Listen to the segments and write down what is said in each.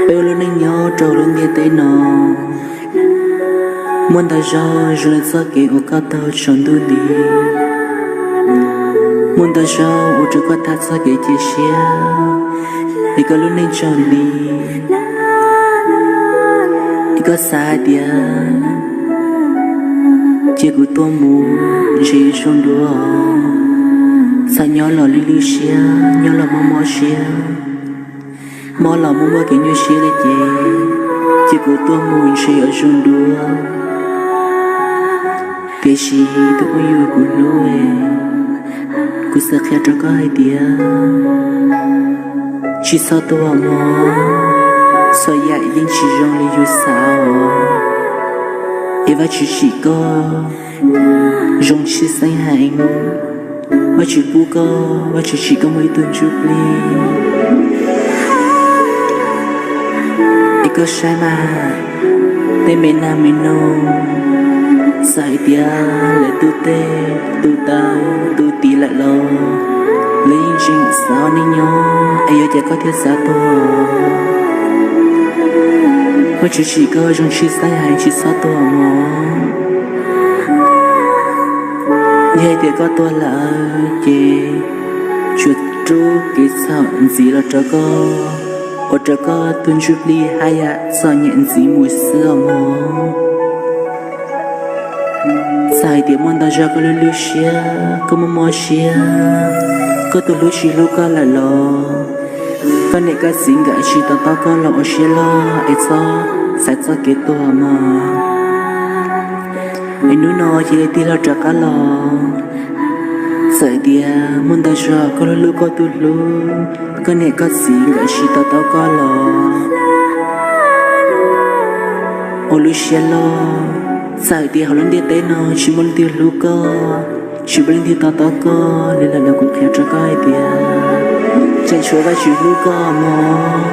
Peb ua lub neej nyob rau lub ntiaj teb no, muaj ntau zaug zoo li txoj kev uas koj taug tsaus ntuj nti. Muaj ntau zaug ua rau koj tag txoj kev cia siab, es koj lub neej tsaus nti. Es koj xav hais tias cia kuv tuaj mus ntshe zoo dua, xav nyob los lwj lwj siab, nyob los mob mob siab, mob los muaj muaj kev nyuaj siab li ces, cia kuv tuaj mus ntshe yuav zoo dua. Tiam sis tus phooj ywg kuv hlub, kuv xav qhia rau koj hais tias tsis txhob tuag mog, txhua yam yeej tsis zoo li yus xav os. Es Vajtswv tsim koj zoo tshwj xeeb heev, Vajtswv pub koj, Vajtswv tsim koj muaj ib tug ntsuj plig. Es koj saib mas, tej me nag me noog, txawm hais tias lawv tu teg tu taw tu tid lawm los lawv yeej tseem xav ua neej nyob, es yuav cas koj thiaj xav tuag? Vajtswv tsim koj zoo tshwj xeeb heev, tsis txhob tuag mog. Yog hais tias koj tuag lawm ces tsuas rub kev txhaum ntxiv los rau koj, ua rau koj tus ntsuj plig haj yam txom nyem ntxiv mus xwb os mog. Txawm hais tias muaj ntau zaug koj lub lub siab, koj mob mob siab, koj tus hlub tsis hlub koj lawm los, koj niam koj txiv nkawd tsis to taub koj los ua siab loj es txhob xaiv txoj kev tuag mog. Es hnub no cia li tig hlo rov qab los. Txawm tias muaj ntau zaug koj hlub hlub koj tus hlub, koj niam koj txiv nkawd tsis to taub koj los, ua lub siab loj. Txawm tias hauv lub ntiaj teb no tsis muaj leej twg hlub koj, tsis muaj leej twg to taub koj li lawm los kuv qhia rau koj hais tias tseem tshuav Vajtswv hlub koj mog.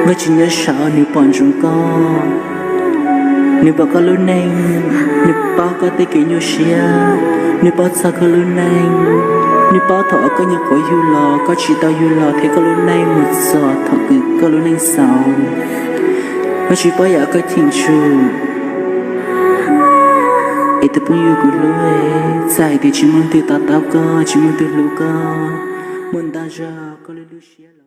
Vajtswv nyob saud nws pom ntsoov koj, nws pom koj lub neej, nws paub koj tej kev nyuaj siab, nws paub txog koj lub neej, nws paub thaum uas koj nyuam qhuav yug los, koj tsis tau yug los thiab koj lub neej mus txog thaum kws koj lub neej xaus. Vajtswv paub yam koj cheem tsum. Es tus phooj ywg kuv hlub, txawm hais tias tsis muaj leej twg to taub koj, tsis muaj leej twg hlub koj, muaj ntau zaug koj lub lub siab